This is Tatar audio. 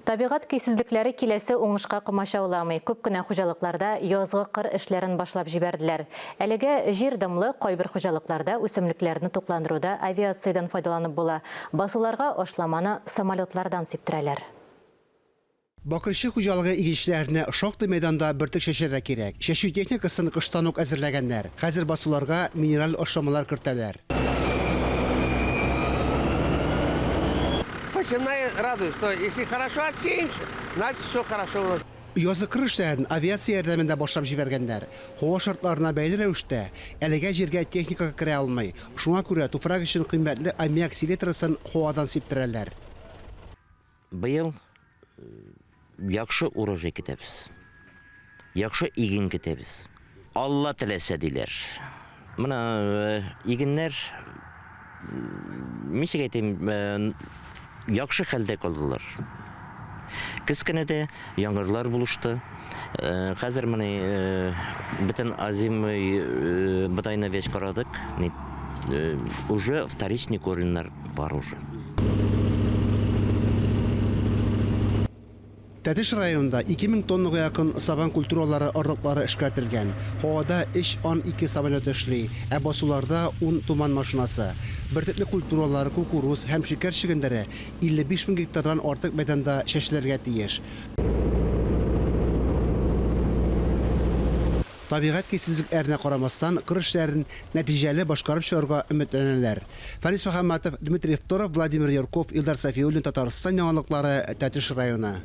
Табигать көйсезлекләре киләсе уңышка комачауламый. Күп кенә хуҗалыкларда язгы кыр эшләрен башлап җибәрделәр. Әлегә җир дымлы, кайбер хуҗалыкларда үсемлекләрне тукландыруда авиациядән файдаланып була. Басуларга ашламаны самолетлардан сиптерәләр. Бакырчы хуҗалыгы игенчеләренә шактый мәйданда бөртек чәчәргә кирәк. Чәчү техникасын кыштан ук әзерләгәннәр. Хәзер басуларга минераль ашламалар кертәләр. Посевная радует, что если хорошо отсеемся, значит все хорошо у нас. Язгы кыр эшләрен авиация ярдәмендә башлап җибәргәннәр. Һава шартларына бәйле рәвештә, әлегә җиргә техника керә алмый. Шуңа күрә туфрак өчен кыйммәтле аммиак селитрасын һавадан сиптерәләр. Быел яхшы урожай көтәбез. Яхшы иген көтәбез. Алла теләсә, диләр. Менә игеннәр, ничек әйтим, яхшы хәлдә калдылар. Көз көне дә яңгырлар булышты. Хәзер менә бөтен озимый бодайны весь карадык. Уже вторичный кореньнар бар уже. Тәтеш районында 2000 тоннага якын сабан культуралары орлыклары эшкәртелгән. Һавада өч Ан-2 самолеты эшли, ә басуларда, ун Туман машинасы. Бөртекле культуралар, кукуруз һәм шикәр чөгендере 55 мең гектардан артык мәйданда чәчелергә тиеш. Табигать көйсезлекләренә карамастан, кыр эшләрен нәтиҗәле башкарып чыгарга өметләнәләр. Фәнис Мөхәммәтов, Дмитрий Второв, Владимир Юрков, Илдар Сафиуллин, Татарстан яңалыклары, Тәтеш районы.